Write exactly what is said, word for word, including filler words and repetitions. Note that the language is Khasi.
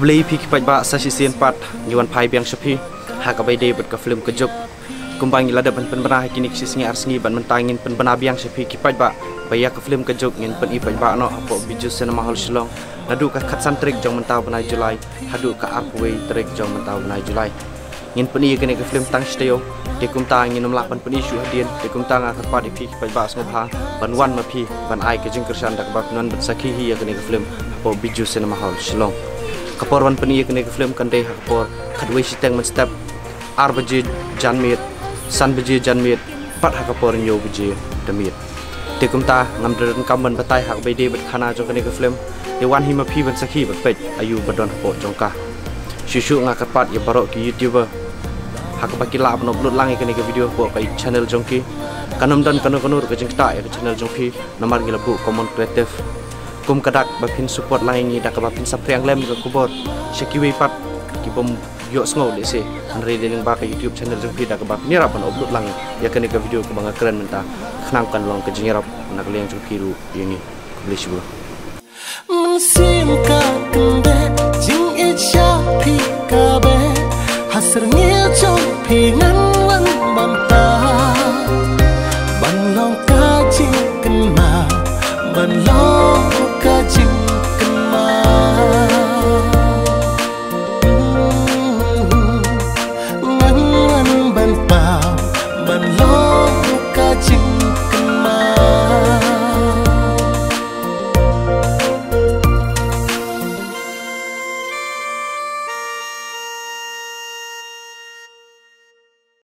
Khublei phi ki paidbah, sa shisien pat ngi wan phai biang sha phi ha kaba ïadei bad ka film Ka Juk. Kumba ngi la dep ban pynbna ha kine ki shi sngi ar sngi, bad mynta ngin pynbna biang sha phi ki paidbah ba ïa ka film Ka Juk ngin pyni paidbah noh hapoh Bijou Cinema Hall Shillong naduh ka khatsan tarik jong mynta u bnai July haduh ka arphew wei tarik jong mynta u bnai July. Ngin pyni ïa kane ka film tang shi taïew, te kumta ngin ym lah ban pyni shuh hadien. Te kumta nga kyrpad ïa phi ki paidbah sngewbha ban wan ma phi ban ai ka jingkyrshan da kaba phin wan ban sakhi hi ïa kane ka film hapoh Bijou Cinema Hall Shillong. Ka por ban pyni ïa kane ka film kan dei ha ka por khatwei shiteng mynstep, ar baje janmiet, san baje janmiet, bad ha ka por hynñiew baje da miet. Te kumta ngam da donkam ban batai ha kaba ïadei bad khana jong kane ka film. Te wan hi ma phi ban sakhi bad peit aïu ba don hapoh jong ka. Shuh shuh nga kyrpad ïa baroh ki YouTuber ha kaba ki lah ban upload lang ïa kane ka video hapoh ka channel jong ki. Kan ym don kano kano ruh ka jingktah ïa ka channel jong phi namar ngi la buh common creative. Kum ka dak ba phin support lang ïa ngi da kaba phin saphriang lem ïa ka khubor sha kiwei pat ki bym ïohsngew lehse, hynrei dei lyngba ka YouTube channel jong phi da kaba phin ïarap ban upload lang ïa kane ka video kaba nga kren mynta, khnang kan long ka jingïarap na ka liang jong phi ruh ïa ngi. Khublei shibun. Mynsiem ka kynbeh jingïeit sha phi ka beh, ha syrngiew jong phi ngan wan bam ta, ban long ka jingkynmaw, ban long